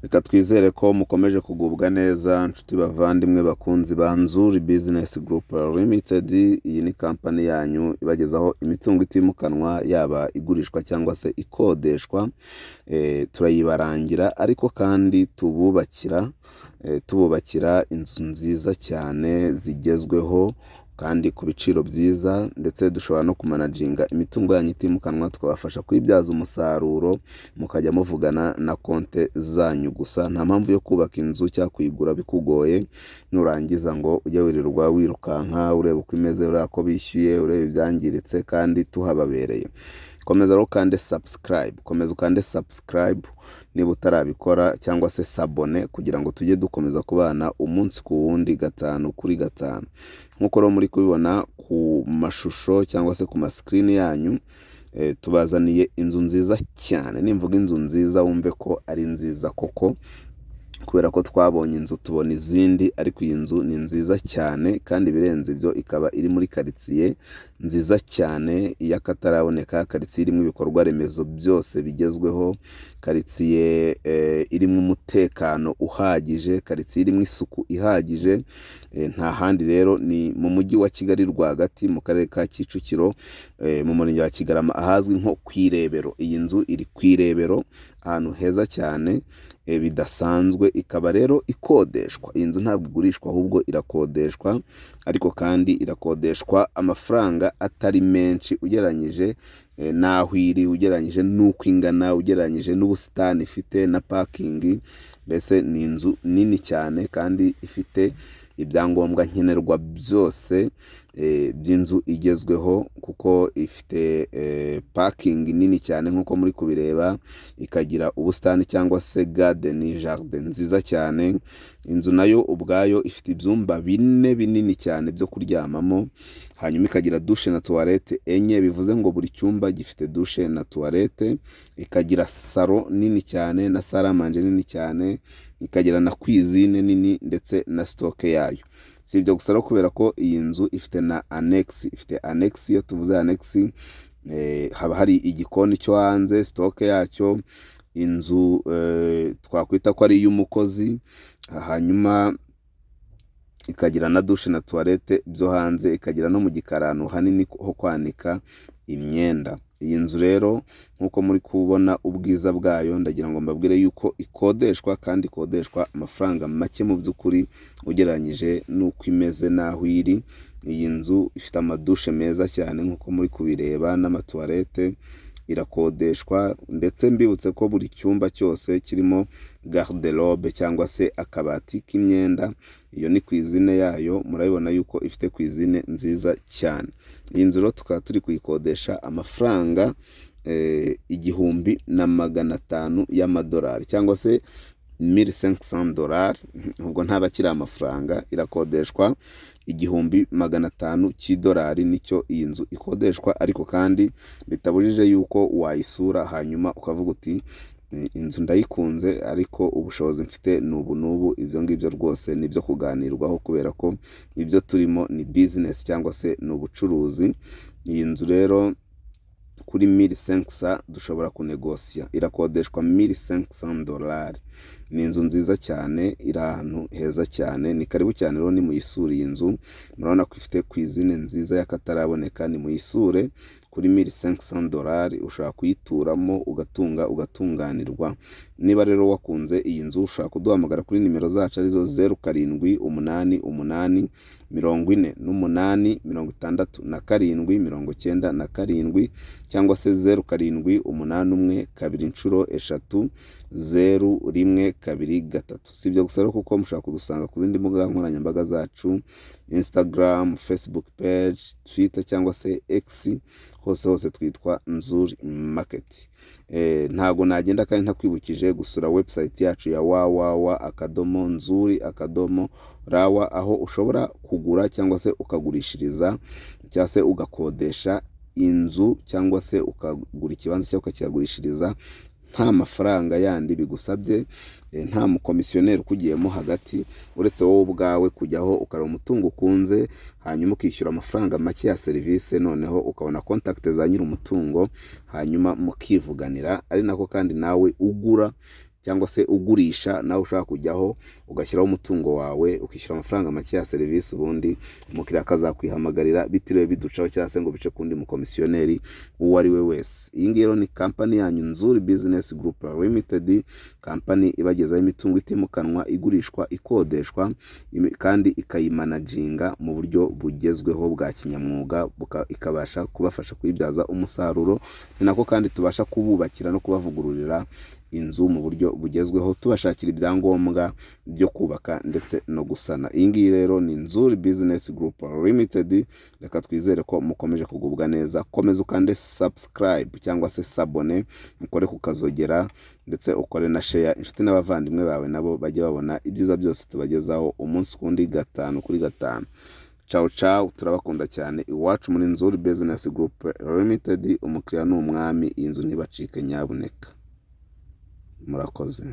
Reka twizere ko mukomeje kugubwa neza, nshuti bavandimwe, bakunzi ba Nzuri Business Group Limited. Iyi ni kampani yanyu ibagezaho imitungo itimukanwa, yaba igurishwa cyangwa se ikodeshwa. Turayibarangira ariko kandi tububakira inzu nziza cyane zigezweho kandi ku biciro byiza, ndetse dushobora no kumanaginga imitungo yanyu itimukanwa, tukabafasha kuyibyaza umusaruro, mukajya muvugana na konti zanyu gusa. Nta mpamvu yo kubaka inzu cyangwa kuyigura bikugoye, nurangiza ngo ujye wirirwa wirukanka ureba uko imeze, ureba ko bishyuye, ureba ibyangiritse kandi tuhababereye. Komeza rero ukande subscribe, komeza ukande subscribe niba utarabikora, cyangwa se s'abonner, kugira ngo tujye dukomeza kubana umunsi ku wundi, gatanu kuri gatanu. Nk'uko rero muri kubibona ku mashusho cyangwa se ku masikirini yanyu, tubazaniye inzu nziza cyane. Nimvuga inzu nziza wumve ko ari nziza koko, kubera ko twabonye inzu tubona izindi, ariko iyi nzu ni nziza cyane, kandi ibirenze ibyo ikaba iri muri karitsiye nziza cyane y'akataraboneka, karitsiye irimo ibikorwa remezo byose bigezweho, karitsiye irimo umutekano uhagije, karitsiye irimo isuku ihagije. Nta handi rero ni mu Mujyi wa Kigali rwagati, mu Karere ka Kicukiro, mu Murenge wa Kigarama, ahazwi nko ku Irebero. Iyi nzu iri ku Irebero, ahantu heza cyane bidasanzwe. Ikaba rero ikodeshwa. Iyi nzu ntabwo igurishwa, ahubwo irakodeshwa, ariko kandi irakodeshwa amafaranga atari menshi ugereranyije n'aho iri, ugereranyije n'uko ingana, ugereranyije n'ubusitani ifite na parking. Mbese ni inzu nini cyane kandi ifite ibyangombwa nkenerwa byose by'inzu igezweho, kuko ifite parking nini cyane nk'uko muri kubireba, ikagira ubusitani cyangwa se garden, jardin nziza cyane. Inzu nayo ubwayo ifite ibyumba bine binini cyane byo kuryamamo, hanyuma ikagira douche na toilette enye, bivuze ngo buri cyumba gifite douche na toilette, ikagira salon nini cyane na salle à manger nini cyane, ikagira na cuisine nini ndetse na stock yayo. Si ibyo gusa rero, kubera ko iyi nzu ifite na annexe. Ifite annexe. Iyo tuvuze annexe, haba hari igikoni cyo hanze, stock yacyo, inzu twakwita ko ari iy'umukozi, hanyuma ikagira na douche na toilette byo hanze, ikagira no mu gikari ahantu hanini ho kwanika imyenda. Iyi nzu rero, nk'uko muri kubona ubwiza bwayo, ndagira ngo mbabwire yuko ikodeshwa, kandi ikodeshwa amafaranga make mu by'ukuri ugereranyije n'uko imeze n'aho iri. Iyi nzu ifite amadushe meza cyane nk'uko muri kubireba n'amatuwarete. Irakodeshwa, ndetse mbibutse ko buri cyumba cyose kirimo garde-robe cyangwa se akabati k'imyenda. Iyo ni cuisine yayo, murabibona yuko ifite cuisine nziza cyane. Iyi nzu rero tukaba turi kuyikodesha amafaranga 1500 y'amadolari cyangwa se 1500 dolari. Ubwo ntaba akiri amafaranga. Irakodeshwa 1500 cy'idolari, nicyo iyi nzu ikodeshwa, ariko kandi bitabujije yuko wayisura, hanyuma ukavuga uti: "Inzu ndayikunze, ariko ubushobozi mfite ni ubu n'ubu." Ibyo ngibyo rwose ni ibyo kuganirwaho, kubera ko ibyo turimo ni business cyangwa se ni ubucuruzi. Iyi nzu rero kuri 1500 dushobora kunegosiya. Irakodeshwa 1500 dolari. Ni inzu nziza cyane, iri ahantu heza cyane. Ni karibu cyane rero, nimuyisure iyi nzu. Murabona ko ifite cuisine nziza y'akataraboneka. Nimuyisure kuri 1500 dolari, ushobora kuyituramo ugatunga ugatunganirwa. Niba rero wakunze iyi nzu, ushobora kuduhamagara kuri nimero zacu, arizo 0788486797, cyangwa se 078133300123. Si ibyo gusa rero, kuko mushobora kudusanga ku zindi mbuga nkoranyambaga zacu: Instagram, Facebook page, Twitter cyangwa se X, hose hose twitwa Nzuri Market. Ntago nagenda kandi ntakwibukije gusura website yacu ya www.nzuri.rw, aho ushobora kugura cyangwa se ukagurishiriza cyangwa se ugakodesha inzu, cyangwa se ukagura ikibanza cyangwa ukakihagurishiriza nta mafaranga yandi bigusabye, nta mukomisiyoneri ukugiyemo hagati, uretse wowe ubwawe kujyaho ukareba umutungo ukunze, hanyuma ukishyura amafaranga make ya serivisi, noneho ukabona contact za nyiri umutungo, hanyuma mukivuganira. Ari nako kandi nawe ugura. cyangwa se ugurisha, nawe ushaka kujyaho ugashyiraho umutungo wawe, ukishyura amafaranga make ya serivisi, ubundi umukiriya akazakwihamagarira bitiriwe biducaho cyangwa se ngo bice ku wundi mukomisiyoneri uwo ari we wese. Iyi ngiyi rero ni kampani yanyu, Nzuri Business Group Limited, kampani ibagezaho imitungo itimukanwa igurishwa, ikodeshwa, kandi ikayimanaginga mu buryo bugezweho bwa kinyamwuga, ikabasha kubafasha kuyibyaza umusaruro. Ni nako kandi tubasha kububakira no kubavugururira inzu mu buryo bugezweho, tubashakira ibyangombwa byo kubaka ndetse no gusana. Iyi ngiyi rero ni Nzuri Business Group Limited. Reka twizere ko mukomeje kugubwa neza. Komeza ukande subscribe cyangwa se s'abonner, ukore ku kazogera, ndetse ukore na share, inshuti n'abavandimwe bawe nabo bajye babona ibyiza byose tubagezaho umunsi ku wundi, gatanu kuri gatanu. Ciao ciao, turabakunda cyane iwacu muri Nzuri Business Group Limited. Umukiriya ni umwami, iyi nzu ntibacike nyabuneka. Murakoze.